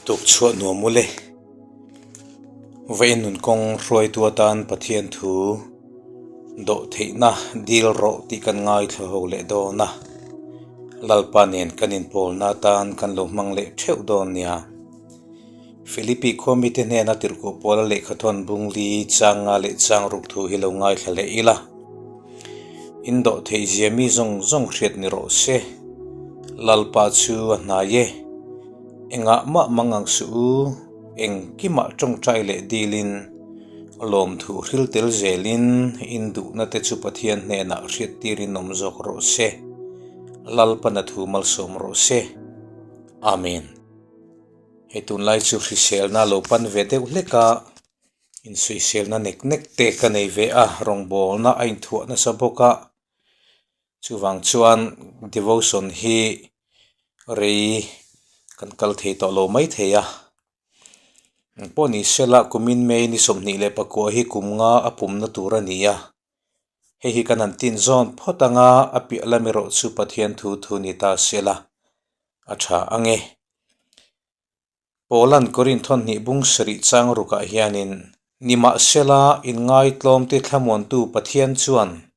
Tukchhuah nuam ule. Vawiin nun kawng hruaitu atan Pathian thu dawh theihna dil rawh tih kan ngaithla ho leh dawn a. Lalpa nen kan inpawlna atan kan lo hmang leh theuh dawn nia. Philippi khua mite hnena tirhkoh pawla lehkhathawn bungli chang nga leh chang ruk thu hi lo ngaithla leh ila. In dawh theih zia mi zawng zawng hriat ni rawh se. Lalpa chu a hnai e. Engah mah mang ang suh u, engkimah tawngtai leh dilin, lawmthu hril tel zelin in duhna te chu Pathian hnenah hriat tirin awm zawk rawh se. Lalpana thu malsawm rawh se. Amen. Hei tunlai chu hriselna lo pan ve deuh hlek a, insawiselna nek nek te ka nei ve a, rawngbawlna a inthuah nasa bawk a, chuvang chuan devotion hi rei kan kal thei tawh lo mai thei a, engpawh ni sela kumin May ni 24 hi kum nga a pumna tur a ni a, hei hi kan han tin zawn phawt anga a piah lam erawh chu Pathian thu thu ni ta sela a tha ang e. Paula'n Korinth thawhnih bung sarih chang rukah hianin, Nimahsela, inngaitlawmte thlamuantu Pathian chuan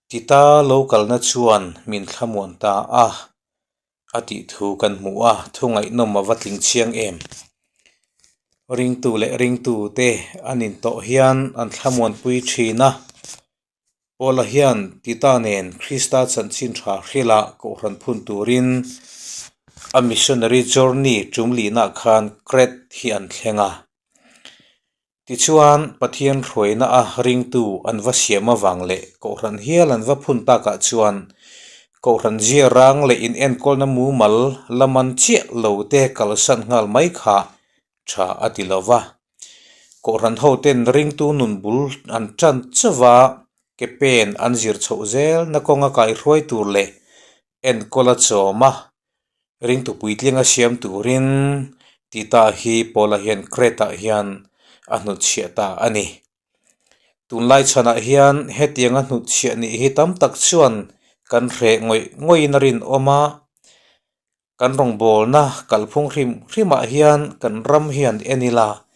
Tita lo kalna chuan min thlamuan ta a, a tih thu kan hmu a, thu ngaihnawm a va tling chiang em? Ringtu leh ringtute an intawh hian an thlamuanpui thin a. Paula hian Tita nen Krista chanchin tha hrilh kohhran phun turin a missionary journey tum lihnah khan Crete hi an thleng a. Tichuan, Pathian hruaina a ringtu an va siam avang leh kohhran hial an va phun takah chuan kohhran zia rang leh inenkawlna mumal la man chiah lo te kalsan nghal mai kha tha a ti lo va. Kohhran hoten ringtu nun bul an tan chauh a, ke pen an zir chhoh zel na kawnga kaihruai tur leh enkawl a chawm a, ringtu puitlinga siam turin Tita hi Paula hian Crete-ah hian a hnutchhiah ta a ni. Tunlai chhanah hian hetianga hnutchhiah nih hi tam tak chuan kan hreh ngawih ngawih-in a rinawm a, Kan rawngbawlna kalphung hrim hrimah hian kan ram hian en ila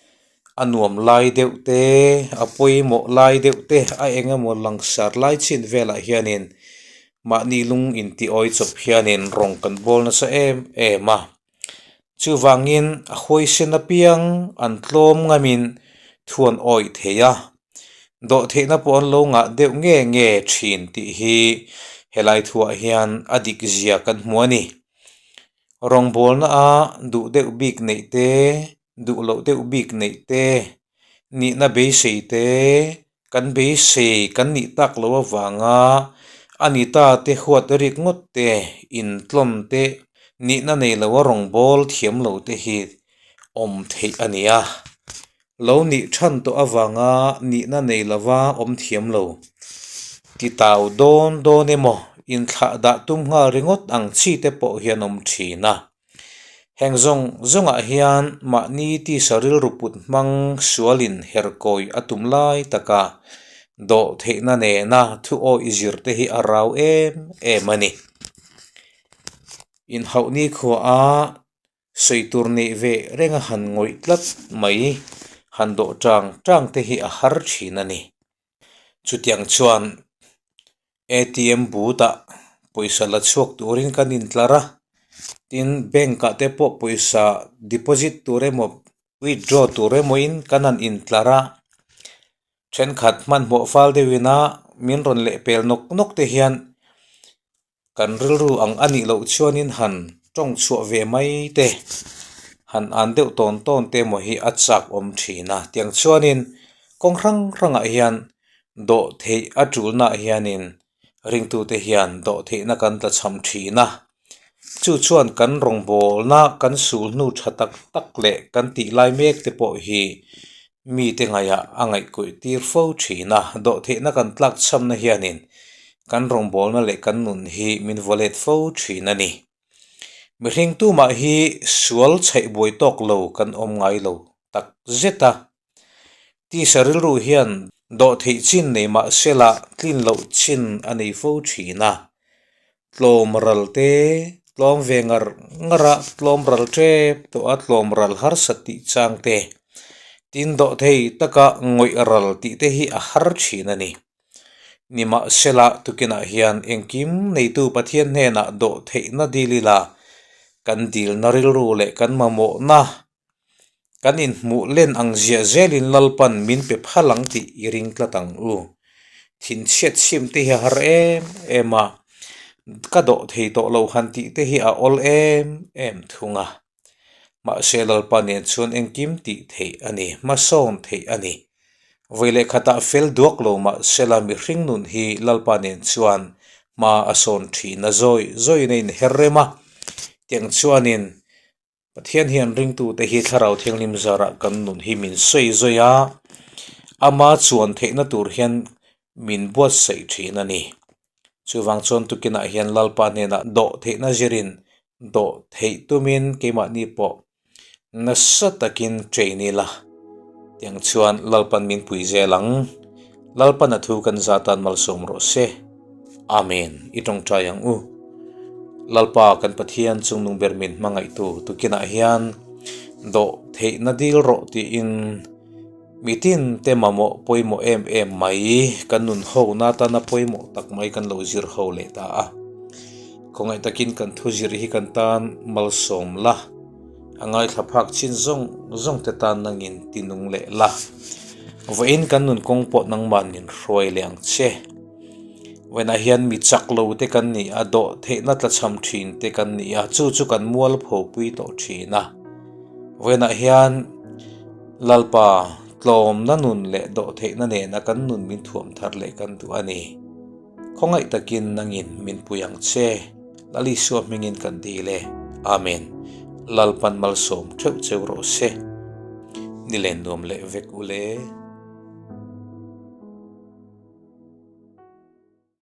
a nuam lai deuh te, a pawimawh lai deuh te, a eng emaw langsar lai chin velah hianin mahni lung intiawi chawp hianin rawng kan bawl nasa em em a. Chuvangin a huaisen apiang an tlawm ngamin thu an awih thei a, dawhtheihna pawh an lo ngah deuh nge nge thin tih hi helai thuah hian a dik zia kan hmu a ni. Rawngbawlna a duh deuh bik neih te, duh loh deuh bik neih te, nihna beisei te, kan beisei kan nih tak loh avanga a ni ta te huat rik ngawt te, intlawm te, nihna nei lo a rawngbâwl thiam lo te hi awm theih a ni a. Lo nih than tawh avanga nihna nei lova awm thiam lo. Titau dawn dawn emaw inthlah dah tum nghal ringawt ang chi te pawh hian awm thin a. Heng zawng zawngah hian mahni tisa rilru put hmang sualin herkawi a tum lai taka dawh theihna nena thu awih zir te hi a rau em em a ni. Inhauhni khuaah Sawi tur neih ve reng a han ngawih tlat mai, han dawh tang tang te hi a har thin a ni. Chutiang chuan ATM booth ah pawisa la chhuak turin kan intlar a, tin bank ah te pawh pawisa deposit tur emaw withdraw tur emawin kan han intlar a, thenkhat hmanhmawh fal deuhin a min rawn lehpel nawk nawk te hian Kan rilru ang a nih loh chuanin han tawng chhuah ve mai te, han an deuh tawn tawn te emaw hi a chak awm thin a. Tiang chuanin kawng hrang hrangah hian dawh theih a tulnaah hianin ringtute hian dawh theihna kan tla cham thin a. Chu chuan kan rawngbawlna kan sul hnu tha tak tak leh kan tih lai mek te pawh hi mite ngaihah a ngaihkuih tir fo thin a, dawhtheihna kan tlak chhamna hianin kan rawngbawlna leh kan nun hi min vaw let fo thin a ni. Mihring tumah hi sual chhaih buai tawk lo kan awm ngai lo tak zet a, tisa rilru hian dawhtheih chin nei mah sela tlin loh chin a nei fo thin a, tlawm ral te, Tlawm ve ngar ngar a, tlawm ral tep tawh a, tlawm ral harsa tih chang te, tin dawh thei taka ngawih ral tih te hi a har thin a ni. Nimahsela tukinah hian engkim neitu Pathian hnenah dawh theihna dil ila kan dilna rilru leh kan mamawhna Kan inhmuh len ang ziah zelin Lalpan min pe phal ang tih i ring tlat ang u. Thinchhiat chhim te hi a har em em a, ka dawh thei tawh lo han tih te hi a awl em em thung a. Mahse Lalpa nen chuan engkim tih theih a ni, hmasawn theih a ni. Vawi leh khatah fel duak lo mahsela mihring nun hi Lalpa nen chuan hma a sawn thin a, zawi zawiin a inher rem a, tiang chuanin Pathian hian ringtute hi Thlarau Thianghlim zarah kan nun hi min sawi zawi a, ama chuan theihna tur hian min buatsaih thin a ni. Chuvang chuan tukinah hian Lalpa hnenah dawh theihna zirin dawh theih tumin keimahni pawh nasa takin train ila, tiang chuan Lalpan min pui zel ang. Lalpan a thu kan zatan malsawm rawh se. Amen. I tawngtai ang u. Lalpa kan Pathian chungnung ber min hmangaihtu tukinah hian dawh theihna dil rawh tiin mitin te mamawh pawimawh em em mai kan nun ho na atana pawimawh tak mai kan lo zir ho leh ta a. Khawngaih takin kan thu zir hi kan tan malsawm la, a ngaithla phak chin zawng zawng te tan nangin tinung leh la. Vawiin kan nun kawng pawh nangmah nin hruai leh ang che. Vawiinah hian mi chak lo te kan ni a, dawh theihna tlachham thin te kan ni a, chu chu kan mualpho pui tawh thin a. Vawiinah hian Lalpa tlawmna nun leh dawh theihna nena kan nun min thuam thar leh kan duh a ni. Khawngaih takin nangin min pui ang che, Lal Isua hmingin kan dil e. Amen. Lalpan malsawm theuh cheu rawh se. Nilen nuam leh vek u le.